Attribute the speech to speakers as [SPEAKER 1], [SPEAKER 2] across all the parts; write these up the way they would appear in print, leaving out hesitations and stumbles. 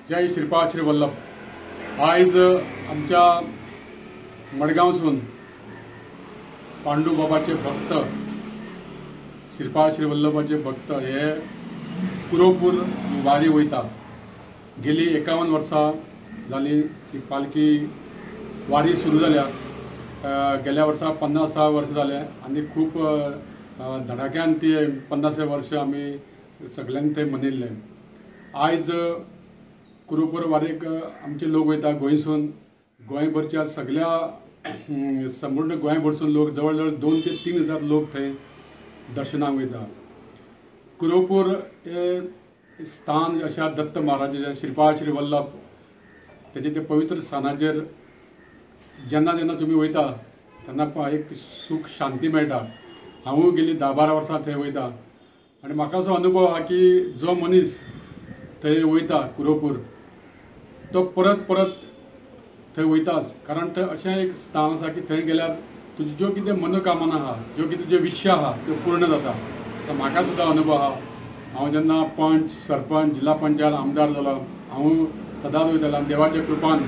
[SPEAKER 1] जय श्रीपाद श्री वल्लभ। आयज आमच्या मडगांवसून पांडू बाबाचे भक्त, श्रीपाद श्री वल्लभाचे भक्त हे कुरोपूर वारी वयता। गेली 51 वर्सां जाली ही पालखी वारी सुरू जाल्या। गेल्या वर्सा 50 वर्सां जाले आनी खूब धडाक्यान ती 50 वर्ष आमी सगळ्यांनी ते मनयल्ले। आयज कुरुपूर वारीक आमचे लोक वयता गोंयसून, गोंयभरच्या सगळ्या संपूर्ण गोंयभरसून लोक जवळ जवळ 2 ते 3 हजार लोक थंय दर्शनाक वयता। कुरुपूर हे स्थान अशा दत्त महाराजाचे, श्रीपाद श्री वल्लभ तेजे ते पवित्र स्थानाचेर जेन्ना जेन्ना तुमी वयता तेन्ना एक सूख शांती मेळटा। हांवूय गेली 10-12 वर्सां थंय वयता आनी म्हाका असो अनुभव आहा की जो मनीस थंय वयता कुरोपूर तो परत परत थंय वयताच, कारण थंय अशें एक स्थान आसा की थंय गेल्यार तुजी ज्यो कितें मनोकामना आहा, ज्यो कितें ज्यो इच्छा आहा त्यो पूर्ण जाता। सो म्हाका सुद्दां अनुभव आहा। हांव जेन्ना पंच, सरपंच, जिल्हा पंचायत आमदार जालो, हांव सदांच वयतालो आनी देवाच्या कृपान,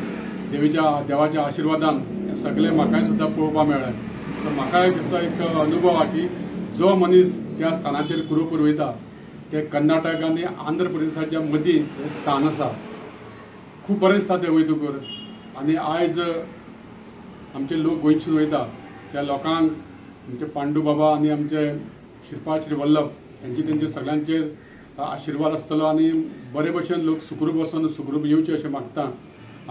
[SPEAKER 1] देवाच्या आशिर्वादान हें सगळें म्हाकाय सुद्दां पळोवपाक मेळ्ळें। सो म्हाकाय सुद्दां एक अनुभव आहा की जो मनीस त्या स्थानाचेर कुरोपूर वयता ते कर्नाटक आनी आंध्र प्रदेशाच्या मदीं हें स्थान आसा। खूब बरें दिसता ते वयतकूर। आनी आयज आमचे लोक गोंयसून वयता त्या लोकांक आमचे पांडू बाबा आनी आमचे श्रीपाद श्री वल्लभ हेंचे तेंचे सगळ्यांचेर आशिर्वाद आसतलो आनी बरे भशेन लोक सुखरूप वचून सुखरूप येवचे अशें मागता।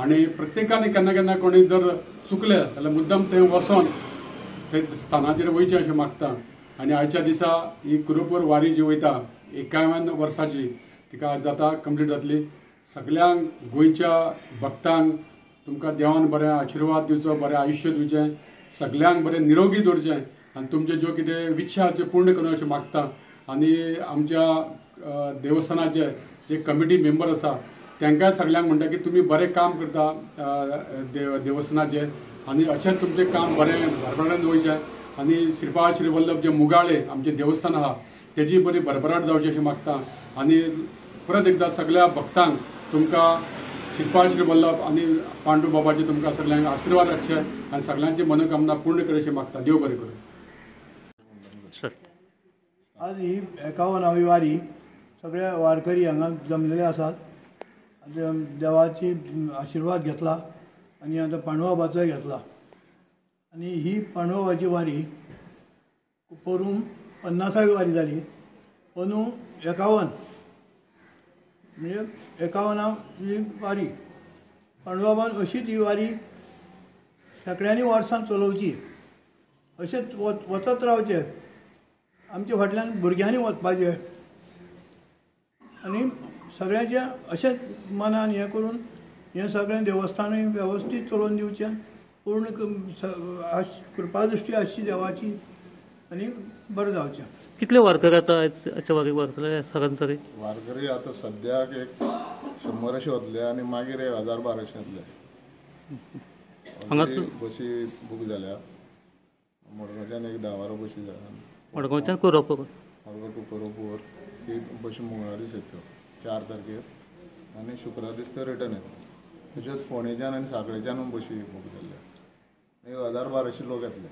[SPEAKER 1] आनी प्रत्येकान केन्ना केन्ना कोणी जर चुकले जाल्यार मुद्दम थंय वचोन थंय स्थानाचेर वयचें अशें मागता। आनी आयच्या दिसा ही कुरुपूर वारी जी वयता 51 वर्साची तिका आज जाता कंप्लीट जातली। सगळ्यांक गोंयच्या भक्तांक तुमकां देवान बरें आशिर्वाद दिवचो, बरें आयुश्य दिवचें, सगळ्यांक बरें निरोगी दवरचें आनी तुमचे ज्यो कितें इच्छा त्यो पूर्ण करूं अशें मागता। आनी आमच्या देवस्थानाचे जे कमिटी मेंबर आसा तांकांय सगळ्यांक म्हणटा की तुमी बरें काम करता देवस्थानाचें आनी अशेंच तुमचें काम बरें भरभराट वयचें आनी श्रीपाद श्री वल्लभ जे मुगाळे आमचें देवस्थान आहा तेजी बरी भरभराट जावची अशें मागता। आनी परत एकदां सगळ्या भक्तांक तुमकां श्रीपाद श्री वल्लभ आनी पांडू बाबाचे तुमकां सगळ्यांक आशिर्वाद आसचे आनी सगळ्यांची मनोकामना पूर्ण कर अशें मागता। देव बरें करूं।
[SPEAKER 2] आज ही 51वी वारी सगळे वारकरी हांगा जमलेले आसात। देवाची आशिर्वाद घेतला आनी आतां पांडुबाबाचोय घेतला। आनी ही पांडुबाबाची वारी पोरूं 50वी वारी जाली, अंदू 51 म्हणजे 51वी वारी। पांडुबाबान अशीच ही वारी शेंकड्यांनी वर्सां चलोवची, अशेंच वचत रावचें, आमच्या फाटल्यान भुरग्यांनी वचपाचें आनी सगळ्यांचें अशेंच मनान हें करून हें सगळें देवस्थानूय वेवस्थीत चलोवन दिवचें, पूर्ण कृपादृश्टी आसची देवाची आनी बरें जावचें।
[SPEAKER 3] कितले वारकरी आतां आयच्या वारीक वतले सरासरी?
[SPEAKER 4] वारकरी आतां सद्याक एक 100 वतले आनी मागीर 1000-1200 येतले। हांगा बसी बूक जाल्या मडगांवच्यान एक 10-12 बसी जाल्या।
[SPEAKER 3] मडगांवच्यान कुरोपूर,
[SPEAKER 4] मडगांव टू कुरोपूर ही बशी मंगळार दीस येतल्यो 4 तारखेर आनी शुक्रार दीस त्यो रिटर्न येतल्यो। तशेंच फोंडेच्यान आनी साखळेच्यान बशी बूक जाल्ल्या, 1000-1200 लोक येतले।